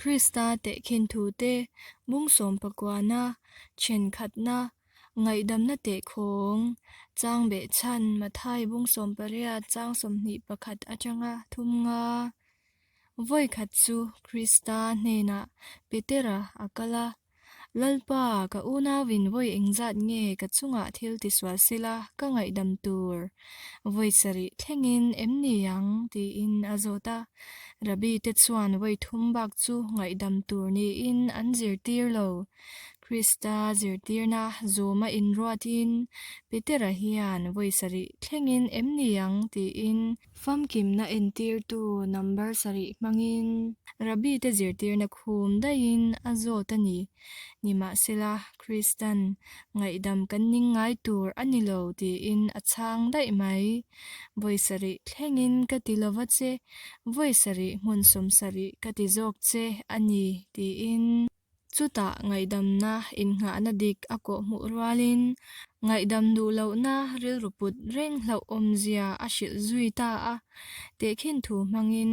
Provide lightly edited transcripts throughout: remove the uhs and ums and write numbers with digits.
Krista tehkhin thute bung sawmpakuana thenkhatna ngaihdamna tehkhawng chang behchhan Mathai bung 18 chang 21 atanga thum nga vawi khat chu Krista hnenah Petera a kal a. Lalpa, ka unauin vawi engzat nge ka chungah thil tisual sela ka ngaihdam tur? Vawi sarih thlengin em ni ang? tiin a zawt a. Rabbi te chuan vawi thum bak chu ngaihdam tur niin an zirtir lo. Krista zirtirna zawma inruatin Petera hian vawi sarih thlengin em ni ang? tiin Famkimna entirtu number sarih hmangin Rabbi te zirtirna khum daihin a zawt a ni. Nimahsela, Kristan ngaihdam kan ning ngai tur a ni lo tiin a chhang daih mai. Vawi sarih thlengin ka ti lova che, vawi sarih hmun 70 ka ti zawk che a ni tiin. Chutah ngaihdamna innghahna dik a kawh hmuh rualin ngaihdam duh lohna rilru put reng hlauhawmzia a hrilh zui ta a. Tehkhin thu hmangin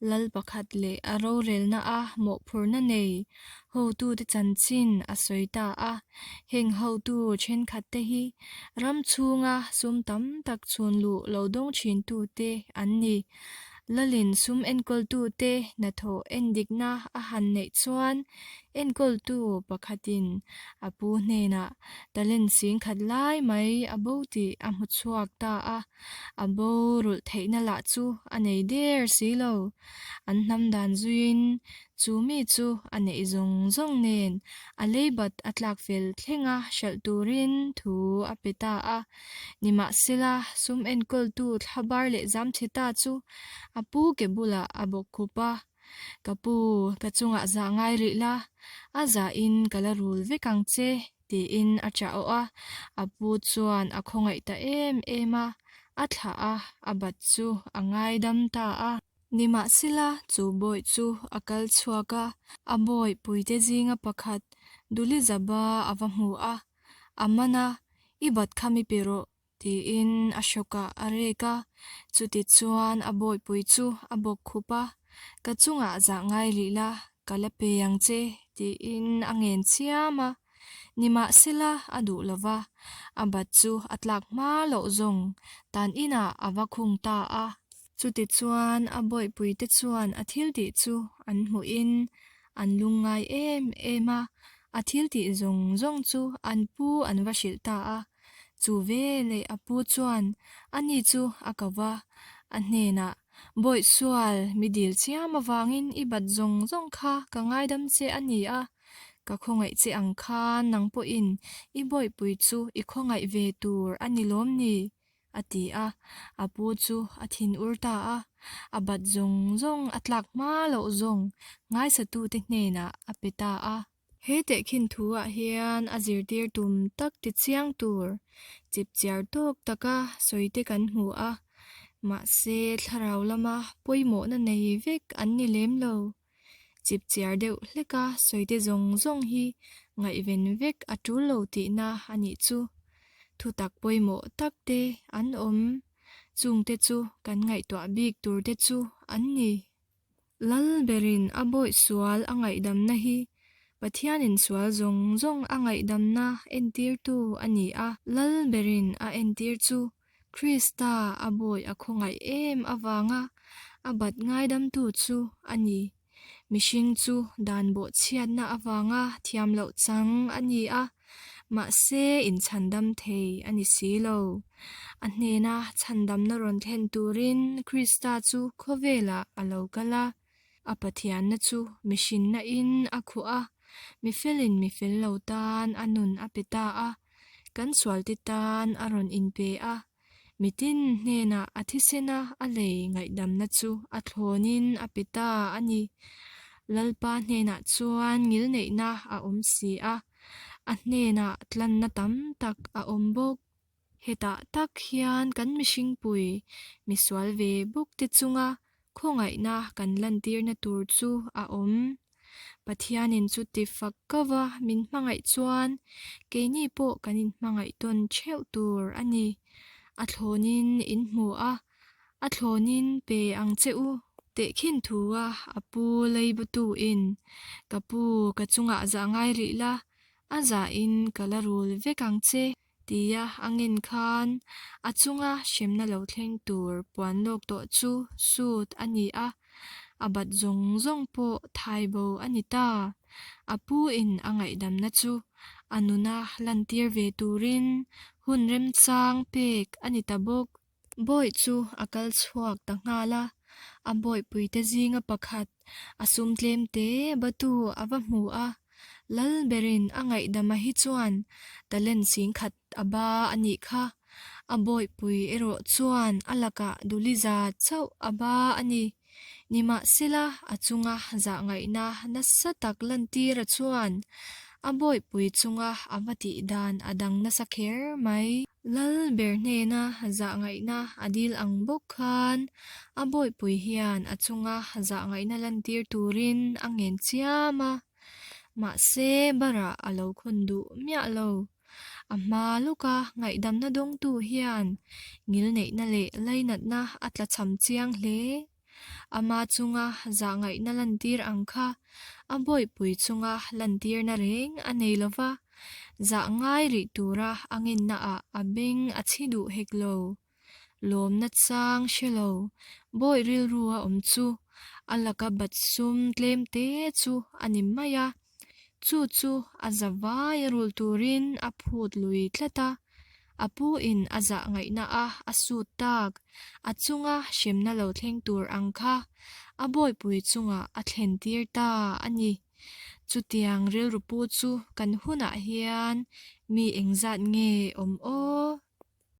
lal pakhat leh a rorelna a mawhphurhna nei hotute chanchin a sawi ta a. Heng hotu thenkhatte hi ram chhunga sum tam tak chhun luh lo dawng thintute an ni. Lalin sum enkawltute hnathawh endikna a han neih chuan enkawltu pakhatin a pu hnenah talent singkhat lai mai a bo tih a hmu chhuak ta a, a bo rulh theihna lah chu a nei der si lo. An hnam dan zuiin chu mi chu a neih zawng zawng nen a leibat a tlak fel thlenga hralh turin thu a pe ta a. Nimahsela, sum enkawltu thlabar leh zamchhe ta chu a pu ke bulah a bawk khup a, Ka pu, ka chungah zah ngai rih la, a zahin ka la rul vek ang che, tiin a chah awh a. A pu chuan a khawngaih ta em em a, a thlah a, a bat chu a ngaidam ta a. Nimahsela, chu bawih chu a kal chhuak a, a bawih puite zinga pakhat Dulizaba a va hmu a, A man a, i bat kha mi pe rawh, tiin a hrawkah a rek a. Chuti chuan a bawihpui chu a bawk khup a, Ka chungah zah ngai rih la, ka la pe ang che, tiin a ngen chiam a. Nimahsela a duh lo va, a bat chu a tlak hma loh zawng tan inah a va khung ta a. Chuti chuan a bawihpuite chuan a thiltih chu an hmuhin an lungngai em em a, A thil tih zawng zawng chu an pu an va hrilh ta a. Chu veleh a pu chuan ani chu a ko va, a hnenah, Bawih sual, mi dil chiam avangin i bat zawng zawng kha ka ngaidam che a ni a, ka khawngaih che ang khan nang pawhin i bawihpui chu i khawngaih ve tur a ni lawm ni? a ti a, a pu chu a thin ur ta a, a bat zawng zawng a tlak hma loh zawng ngaisatute hnenah a pe ta a. He tehkhin thu ah hian a zirtir tum tak ti chiang tur chipchiar tawk taka sawi te kan hmu a, mahse thlarau lama pawimawhna nei vek an ni lem lo. Chipchiar deuh hleka sawite zawng zawng hi ngaihven vek a tul lo tihna a nih chu. Thutak pawimawh tak te an awm. Chungte chu kan ngaihtuah bik tur te chu an ni. Lal berin a bawih sual a ngaihdamna hi Pathianin sual zawng zawng a ngaihdamna entirtu a ni a. Lal berin a entir chu Krista a bawi a khawngaih em avanga a bat ngaidamtu chu a ni. Mihring chu dan bawhchhiatna avanga thiam loh chang a ni a, mahse inchhandam thei a ni si lo. A hnena chhandamna rawn thlen turin Krista chu khawvelah a lo kal a. A Pathianna chu mihrinna in a khuh a, mi felin mi fel lo tan a nun a pe ta a, kan sualte tan a rawn inpe a, mitin hnenah a thisena a lei ngaihdamna chu a thlawnin a pe ta a ni. Lalpa hnenah chuan ngilneihna a awm si a, a hnenah tlanna tam tak a awm bawk. Hetah tak hian kan mihringpui misual ve bawk te chunga khawngaihna kan lantirna tur chu a awm. Pathianin chuti fak kova min hmangaih chuan keini pawh kan inhmangaih tawn theuh tur a ni. A thlawnin in hmu a, a thlawnin pe ang che u. Tehkhin thua a pu leibutuin, Ka pu, ka chungah zah ngai rih la, a zahin ka la rul vek ang che, tia a ngen khan a chunga hremna lo thleng tur puan lawk tawh chu sut a ni a, a bat zawng zawng pawh thai bo a ni ta. A pu in a ngaihdamna chu a nuna lantir ve turin hun remchang pek a ni ta bawk. Bawih chu a kal chhuak ta nghal a, a bawihpuite zinga pakhat a sum tlem te batu a va hmu a, Lal berin a ngaihdama hi chuan talent singkhat a ba a nih kha, a bawihpui erawh chuan a lakah Duliza chauh a ba a ni. Nimahsela a chunga zahngaihna nasa tak lantira chuan a bawihpui chunga a va tih dan a dang nasa kher mai. Lal ber hnena zahngaihna a dil ang bawk khan a bawihpui hian a chunga zahngaihna lantir turin a ngen chiam a, mahse barah a lo khawn duh miah lo. A hma lawka ngaihdamna dawngtu hian ngilneihna leh lainatna a tlachham chiang hle. Ama chunga zahngaihna lantir ang kha a bawihpui chunga lantirna reng a nei lo va, zah ngai rih tura a ngennaah a beng a chhi duh hek lo. Lawmna chang hre lo, bawih rilru a awm chu a laka bat sum tlem te chu a ni mai a, chu chu a za vai a rulh turin a phut lui tlat a, a pu in a zah ngaihna a a sut tak, a chunga hremna lo thleng tur ang kha a bawihpui chungah a thlen tir ta a ni. Chutiang rilru pu chu kan hunah hian mi engzat nge awm aw?